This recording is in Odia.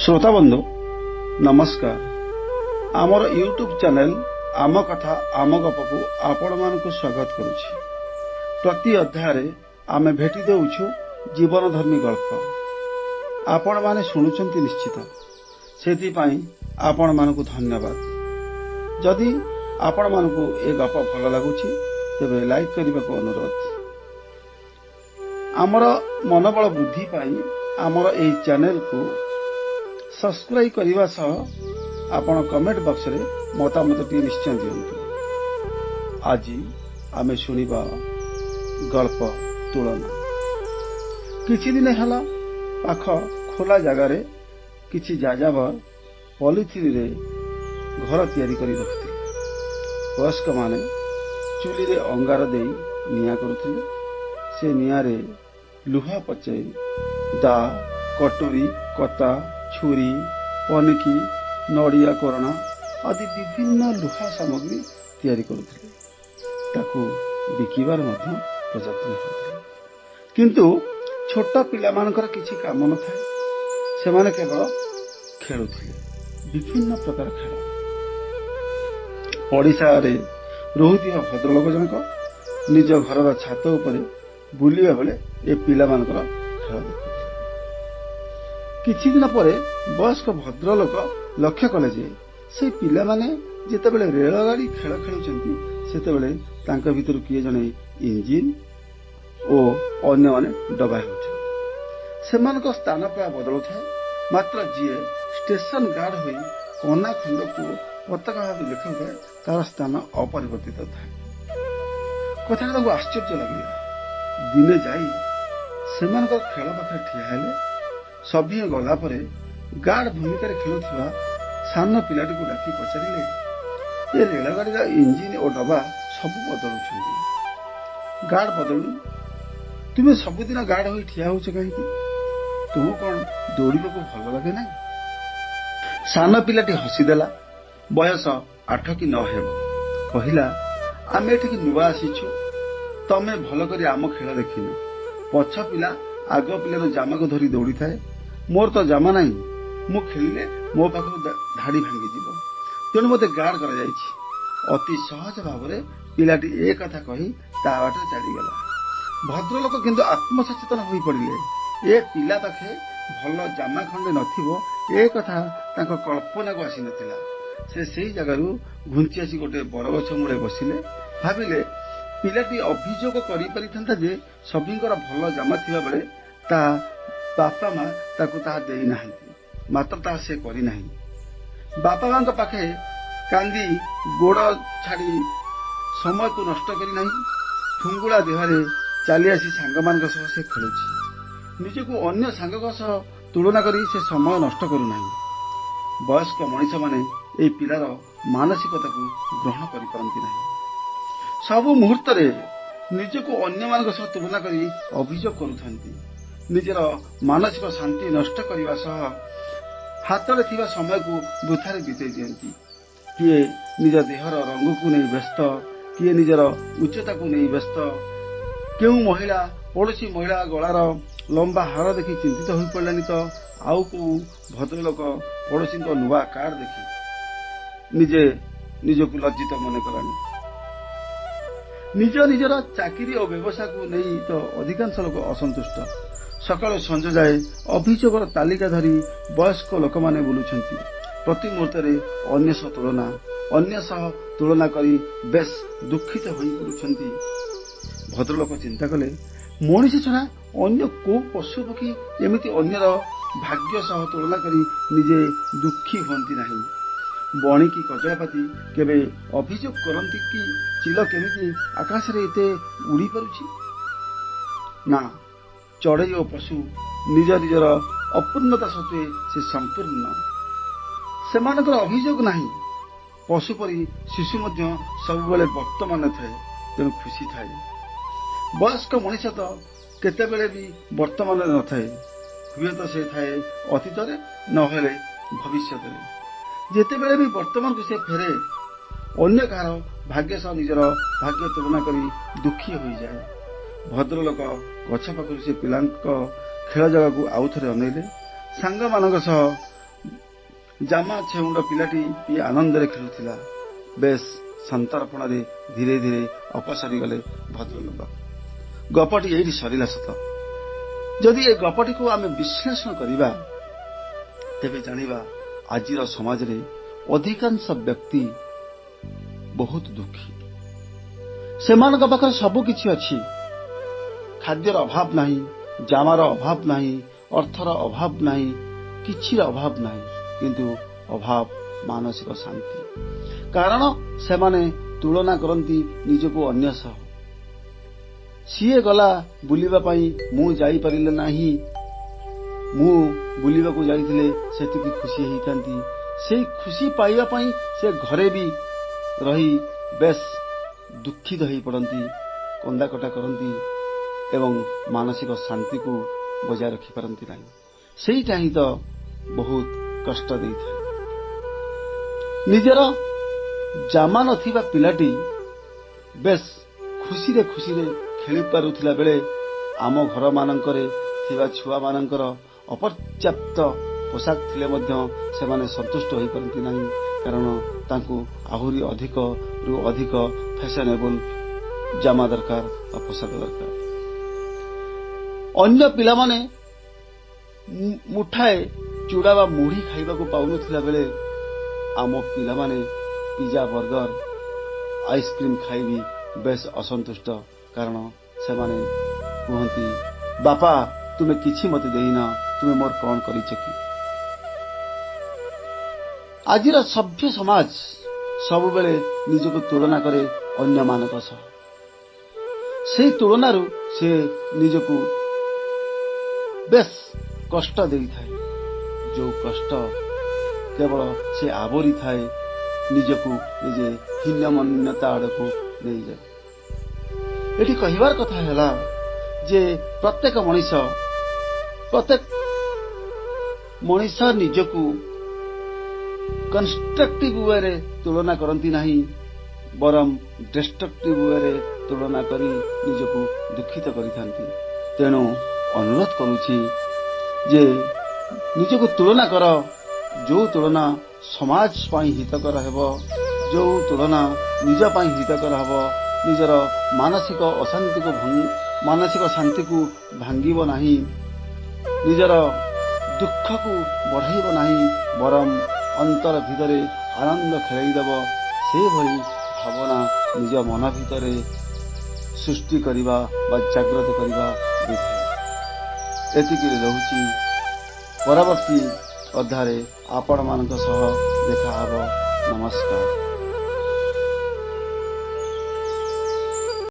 ଶ୍ରୋତାବନ୍ଧୁ ନମସ୍କାର। ଆମର ୟୁଟ୍ୟୁବ୍ ଚ୍ୟାନେଲ ଆମ କଥା ଆମ ଗପକୁ ଆପଣମାନଙ୍କୁ ସ୍ୱାଗତ କରୁଛି। ପ୍ରତି ଅଧ୍ୟାୟରେ ଆମେ ଭେଟି ଦେଉଛୁ ଜୀବନଧର୍ମୀ ଗଳ୍ପ। ଆପଣମାନେ ଶୁଣୁଛନ୍ତି ନିଶ୍ଚିତ, ସେଥିପାଇଁ ଆପଣମାନଙ୍କୁ ଧନ୍ୟବାଦ। ଯଦି ଆପଣମାନଙ୍କୁ ଏ ଗପ ଭଲ ଲାଗୁଛି ତେବେ ଲାଇକ୍ କରିବାକୁ ଅନୁରୋଧ। ଆମର ମନୋବଳ ବୃଦ୍ଧି ପାଇଁ ଆମର ଏହି ଚ୍ୟାନେଲକୁ ସବସ୍କ୍ରାଇବ୍ କରିବା ସହ ଆପଣ କମେଣ୍ଟ ବକ୍ସରେ ମତାମତଟିଏ ନିଶ୍ଚୟ ଦିଅନ୍ତୁ। ଆଜି ଆମେ ଶୁଣିବା ଗଳ୍ପ ତୁଳନା। କିଛି ଦିନ ହେଲା ପାଖ ଖୋଲା ଜାଗାରେ କିଛି ଯାଯାବର ପଲିଥିନରେ ଘର ତିଆରି କରି ରଖିଥିଲେ। ବୟସ୍କମାନେ ଚୁଲିରେ ଅଙ୍ଗାର ଦେଇ ନିଆଁ କରୁଥିଲେ। ସେ ନିଆଁରେ ଲୁହା ପଚେଇ ଦା, କଟୁରୀ, କତା, ଛୁରୀ, ପନିକି, ନଡ଼ିଆ କୋରଣା ଆଦି ବିଭିନ୍ନ ଲୁହା ସାମଗ୍ରୀ ତିଆରି କରୁଥିଲେ। ତାକୁ ବିକିବାର ମଧ୍ୟ ପ୍ରଯତ୍ନ ହେଉଥିଲା। କିନ୍ତୁ ଛୋଟ ପିଲାମାନଙ୍କର କିଛି କାମ ନଥାଏ। ସେମାନେ କେବଳ ଖେଳୁଥିଲେ ବିଭିନ୍ନ ପ୍ରକାର ଖେଳ। ପଡ଼ିଶାରେ ରହୁଥିବା ଭଦ୍ରଲୋକ ଜଣକ ନିଜ ଘରର ଛାତ ଉପରେ ବୁଲିବା ବେଳେ ଏ ପିଲାମାନଙ୍କର ଖେଳ ଦେଖୁଥିଲେ। କିଛି ଦିନ ପରେ ବୟସ୍କ ଭଦ୍ରଲୋକ ଲକ୍ଷ୍ୟ କଲେ ଯେ ସେଇ ପିଲାମାନେ ଯେତେବେଳେ ରେଳଗାଡ଼ି ଖେଳ ଖେଳୁଛନ୍ତି, ସେତେବେଳେ ତାଙ୍କ ଭିତରୁ କିଏ ଜଣେ ଇଞ୍ଜିନ୍ ଓ ଅନ୍ୟମାନେ ଡବା ହେଉଛନ୍ତି। ସେମାନଙ୍କ ସ୍ଥାନ ପ୍ରାୟ ବଦଳୁଥାଏ, ମାତ୍ର ଯିଏ ଷ୍ଟେସନ ଗାର୍ଡ ହୋଇ କନା ଖଣ୍ଡକୁ ପତାକା ଭାବେ ଲେଖାଉଥାଏ ତାର ସ୍ଥାନ ଅପରିବର୍ତ୍ତିତ ଥାଏ। କଥାଟା ତାଙ୍କୁ ଆଶ୍ଚର୍ଯ୍ୟ ଲାଗିଲା। ଦିନେ ଯାଇ ସେମାନଙ୍କର ଖେଳ ପାଖରେ ଠିଆ ହେଲେ। ସଭିଏଁ ଗଲା ପରେ ଗାର୍ଡ ଭୂମିକାରେ ଖେଳୁଥିବା ସାନ ପିଲାଟିକୁ ଡାକି ପଚାରିଲେ, ଏ ରେଳଗାଡ଼ିର ଇଞ୍ଜିନ୍ ଓ ଡବା ସବୁ ବଦଳୁଛନ୍ତି, ଗାର୍ଡ ବଦଳୁନି। ତୁମେ ସବୁଦିନ ଗାର୍ଡ ହୋଇ ଠିଆ ହେଉଛ କାହିଁକି? ତୁମକୁ କଣ ଦୌଡ଼ିବାକୁ ଭଲ ଲାଗେ ନାହିଁ? ସାନ ପିଲାଟି ହସିଦେଲା। ବୟସ 8 କି 9 ହେବ। କହିଲା, ଆମେ ଏଠିକି ନୂଆ ଆସିଛୁ, ତମେ ଭଲ କରି ଆମ ଖେଳ ଦେଖିନ। ପଛ ପିଲା ଆଗ ପିଲାର ଜାମାକୁ ଧରି ଦୌଡ଼ିଥାଏ। ମୋର ତ ଜାମା ନାହିଁ, ମୁଁ ଖେଳିଲେ ମୋ ପାଖରୁ ଧାଡ଼ି ଭାଙ୍ଗିଯିବ, ତେଣୁ ମୋତେ ଗାର୍ଡ କରାଯାଇଛି। ଅତି ସହଜ ଭାବରେ ପିଲାଟି ଏ କଥା କହି ତା ବାଟରେ ଚାଲିଗଲା। ଭଦ୍ରଲୋକ କିନ୍ତୁ ଆତ୍ମସଚେତନ ହୋଇପଡ଼ିଲେ। ଏ ପିଲା ପାଖେ ଭଲ ଜାମା ଖଣ୍ଡେ ନଥିବ ଏ କଥା ତାଙ୍କ କଳ୍ପନାକୁ ଆସିନଥିଲା। ସେ ସେଇ ଜାଗାରୁ ଘୁଞ୍ଚି ଆସି ଗୋଟେ ବରଗଛ ମୂଳେ ବସିଲେ। ଭାବିଲେ ପିଲାଟି ଅଭିଯୋଗ କରିପାରିଥାନ୍ତା ଯେ ସଭିଙ୍କର ଭଲ ଜାମା ଥିବାବେଳେ ତା ବାପା ମା ତାକୁ ତାହା ଦେଇନାହାନ୍ତି, ମାତ୍ର ତାହା ସେ କରିନାହିଁ। ବାପା ମାଙ୍କ ପାଖେ କାନ୍ଦି ଗୋଡ଼ ଛାଡ଼ି ସମୟକୁ ନଷ୍ଟ କରିନାହିଁ। ଠୁଙ୍ଗୁଳା ଦେହରେ ଚାଲି ଆସି ସାଙ୍ଗମାନଙ୍କ ସହ ସେ ଖେଳୁଛି। ନିଜକୁ ଅନ୍ୟ ସାଙ୍ଗଙ୍କ ସହ ତୁଳନା କରି ସେ ସମୟ ନଷ୍ଟ କରୁନାହିଁ। ବୟସ୍କ ମଣିଷମାନେ ଏହି ପିଲାର ମାନସିକତାକୁ ଗ୍ରହଣ କରିପାରନ୍ତି ନାହିଁ। ସବୁ ମୁହୂର୍ତ୍ତରେ ନିଜକୁ ଅନ୍ୟମାନଙ୍କ ସହ ତୁଳନା କରି ଅଭିଯୋଗ କରୁଥାନ୍ତି। ନିଜର ମାନସିକ ଶାନ୍ତି ନଷ୍ଟ କରିବା ସହ ହାତରେ ଥିବା ସମୟକୁ ବୃଥାରେ ବିତେଇ ଦିଅନ୍ତି। କିଏ ନିଜ ଦେହର ରଙ୍ଗକୁ ନେଇ ବ୍ୟସ୍ତ, କିଏ ନିଜର ଉଚ୍ଚତାକୁ ନେଇ ବ୍ୟସ୍ତ। କେଉଁ ମହିଳା ପଡ଼ୋଶୀ ମହିଳା ଗଳାର ଲମ୍ବା ହାର ଦେଖି ଚିନ୍ତିତ ହୋଇପଡ଼ିଲାଣି ତ ଆଉ କେଉଁ ଭଦ୍ରଲୋକ ପଡ଼ୋଶୀଙ୍କ ନୂଆ କାର୍ ଦେଖି ନିଜେ ନିଜକୁ ଲଜ୍ଜିତ ମନେ କଲାଣି। ନିଜ ନିଜର ଚାକିରି ଓ ବ୍ୟବସାୟକୁ ନେଇ ତ ଅଧିକାଂଶ ଲୋକ ଅସନ୍ତୁଷ୍ଟ। ସକାଳୁ ସଞ୍ଜ ଯାଏ ଅଭିଯୋଗର ତାଲିକା ଧରି ବୟସ୍କ ଲୋକମାନେ ବୁଲୁଛନ୍ତି। ପ୍ରତି ମୁହୂର୍ତ୍ତରେ ଅନ୍ୟ ସହ ତୁଳନା, ଅନ୍ୟ ସହ ତୁଳନା କରି ବେଶ୍ ଦୁଃଖିତ ହୋଇ ପଡୁଛନ୍ତି। ଭଦ୍ରଲୋକ ଚିନ୍ତା କଲେ, ମଣିଷ ଛଡ଼ା ଅନ୍ୟ କୋଉ ପଶୁ ପକ୍ଷୀ ଏମିତି ଅନ୍ୟର ଭାଗ୍ୟ ସହ ତୁଳନା କରି ନିଜେ ଦୁଃଖୀ ହୁଅନ୍ତି ନାହିଁ। ବଣି କି କଜଳପାତି କେବେ ଅଭିଯୋଗ କରନ୍ତି କି ଚିଲ କେମିତି ଆକାଶରେ ଏତେ ଉଡ଼ି ପାରୁଛି? ନା, ଚଢ଼େଇ ଓ ପଶୁ ନିଜ ନିଜର ଅପୂର୍ଣ୍ଣତା ସତ୍ତ୍ୱେ ସେ ସମ୍ପୂର୍ଣ୍ଣ। ସେମାନଙ୍କର ଅଭିଯୋଗ ନାହିଁ। ପଶୁ ପରି ଶିଶୁ ମଧ୍ୟ ସବୁବେଳେ ବର୍ତ୍ତମାନ ଥାଏ, ତେଣୁ ଖୁସି ଥାଏ। ବୟସ୍କ ମଣିଷ ତ କେତେବେଳେ ବି ବର୍ତ୍ତମାନରେ ନଥାଏ। ହୁଏତ ସେ ଥାଏ ଅତୀତରେ, ନହେଲେ ଭବିଷ୍ୟତରେ। ଯେତେବେଳେ ବି ବର୍ତ୍ତମାନକୁ ସେ ଫେରେ, ଅନ୍ୟ କାହାର ଭାଗ୍ୟ ସହ ନିଜର ଭାଗ୍ୟ ତୁଳନା କରି ଦୁଃଖୀ ହୋଇଯାଏ। ଭଦ୍ରଲୋକ ଗଛ ପାଖରୁ ସେ ପିଲାଙ୍କ ଖେଳ ଜାଗାକୁ ଆଉ ଥରେ ଅନେଇଲେ। ସାଙ୍ଗମାନଙ୍କ ସହ ଜାମା ଛେଉଣ୍ଡ ପିଲାଟି ବି ଆନନ୍ଦରେ ଖେଳୁଥିଲା। ବେଶ ସନ୍ତର୍ପଣରେ ଧୀରେ ଧୀରେ ଅପସରିଗଲେ ଭଦ୍ରଲୋକ। ଗପଟି ଏଇଠି ସରିଲା ସତ, ଯଦି ଏ ଗପଟିକୁ ଆମେ ବିଶ୍ଳେଷଣ କରିବା ତେବେ ଜାଣିବା ଆଜିର ସମାଜରେ ଅଧିକାଂଶ ବ୍ୟକ୍ତି ବହୁତ ଦୁଃଖୀ। ସେମାନଙ୍କ ପାଖରେ ସବୁ କିଛି ଅଛି, ଖାଦ୍ୟର ଅଭାବ ନାହିଁ, ଜାମାର ଅଭାବ ନାହିଁ, ଅର୍ଥର ଅଭାବ ନାହିଁ, କିଛିର ଅଭାବ ନାହିଁ, କିନ୍ତୁ ଅଭାବ ମାନସିକ ଶାନ୍ତି। କାରଣ ସେମାନେ ତୁଳନା କରନ୍ତି ନିଜକୁ ଅନ୍ୟ ସହ। ସିଏ ଗଲା ବୁଲିବା ପାଇଁ, ମୁଁ ଯାଇପାରିଲି ନାହିଁ, ମୁଁ ବୁଲିବାକୁ ଯାଇଥିଲେ ସେତିକି ଖୁସି ହେଇଥାନ୍ତି। ସେଇ ଖୁସି ପାଇବା ପାଇଁ ସେ ଘରେ ବି ରହି ବେଶ ଦୁଃଖିତ ହୋଇପଡ଼ନ୍ତି, କନ୍ଦାକଟା କରନ୍ତି ଏବଂ ମାନସିକ ଶାନ୍ତିକୁ ବଜାୟ ରଖିପାରନ୍ତି ନାହିଁ। ସେଇଟା ହିଁ ତ ବହୁତ କଷ୍ଟ ଦେଇଥାଏ। ନିଜର ଜାମା ନଥିବା ପିଲାଟି ବେଶ ଖୁସିରେ ଖୁସିରେ ଖେଳି ପାରୁଥିଲା ବେଳେ ଆମ ଘରମାନଙ୍କରେ ଥିବା ଛୁଆମାନଙ୍କର ଅପର୍ଯ୍ୟାପ୍ତ ପୋଷାକ ଥିଲେ ମଧ୍ୟ ସେମାନେ ସନ୍ତୁଷ୍ଟ ହୋଇପାରନ୍ତି ନାହିଁ, କାରଣ ତାଙ୍କୁ ଆହୁରି ଅଧିକରୁ ଅଧିକ ଫ୍ୟାସନେବଲ ଜାମା ଦରକାର ବା ପୋଷାକ ଦରକାର। ଅନ୍ୟ ପିଲାମାନେ ମୁଠାଏ ଚୁଡ଼ା ବା ମୁଢ଼ି ଖାଇବାକୁ ପାଉନଥିଲା ବେଳେ ଆମ ପିଲାମାନେ ପିଜା, ବର୍ଗର, ଆଇସ୍କ୍ରିମ୍ ଖାଇ ବି ବେଶ ଅସନ୍ତୁଷ୍ଟ, କାରଣ ସେମାନେ କୁହନ୍ତି, ବାପା ତୁମେ କିଛି ମୋତେ ଦେଇନ, ତୁମେ ମୋର କ'ଣ କରିଛ କି? ଆଜିର ସଭ୍ୟ ସମାଜ ସବୁବେଳେ ନିଜକୁ ତୁଳନା କରେ ଅନ୍ୟମାନଙ୍କ ସହ। ସେଇ ତୁଳନାରୁ ସେ ନିଜକୁ ବେଶ କଷ୍ଟ ଦେଇଥାଏ, ଯୋଉ କଷ୍ଟ କେବଳ ସେ ଆବୋରିଥାଏ, ନିଜକୁ ନିଜେ ହୀନମନ୍ୟତା ଆଡ଼କୁ ନେଇଯାଏ। ଏଠି କହିବାର କଥା ହେଲା ଯେ ପ୍ରତ୍ୟେକ ମଣିଷ ନିଜକୁ କନଷ୍ଟ୍ରକ୍ଟିଭ ୱେରେ ତୁଳନା କରନ୍ତି ନାହିଁ, ବରଂ ଡିଷ୍ଟ୍ରକ୍ଟିଭ ୱେରେ ତୁଳନା କରି ନିଜକୁ ଦୁଃଖିତ କରିଥାନ୍ତି। ତେଣୁ ଅନୁରୋଧ କରୁଛି ଯେ ନିଜକୁ ତୁଳନା କର, ଯୋଉ ତୁଳନା ସମାଜ ପାଇଁ ହିତକର ହେବ, ଯୋଉ ତୁଳନା ନିଜ ପାଇଁ ହିତକର ହେବ, ନିଜର ମାନସିକ ଅଶାନ୍ତିକୁ ମାନସିକ ଶାନ୍ତିକୁ ଭାଙ୍ଗିବ ନାହିଁ, ନିଜର ଦୁଃଖକୁ ବଢ଼ାଇବ ନାହିଁ, ବରଂ ଅନ୍ତର ଭିତରେ ଆନନ୍ଦ ଖେଳାଇଦେବ, ସେଭଳି ଭାବନା ନିଜ ମନ ଭିତରେ ସୃଷ୍ଟି କରିବା ବା ଜାଗ୍ରତ କରିବା ବିଧେୟ। ଏତିକିରେ ରହୁଛି। ପରବର୍ତ୍ତୀ ଅଧ୍ୟାୟରେ ଆପଣମାନଙ୍କ ସହ ଦେଖାହେବ। ନମସ୍କାର।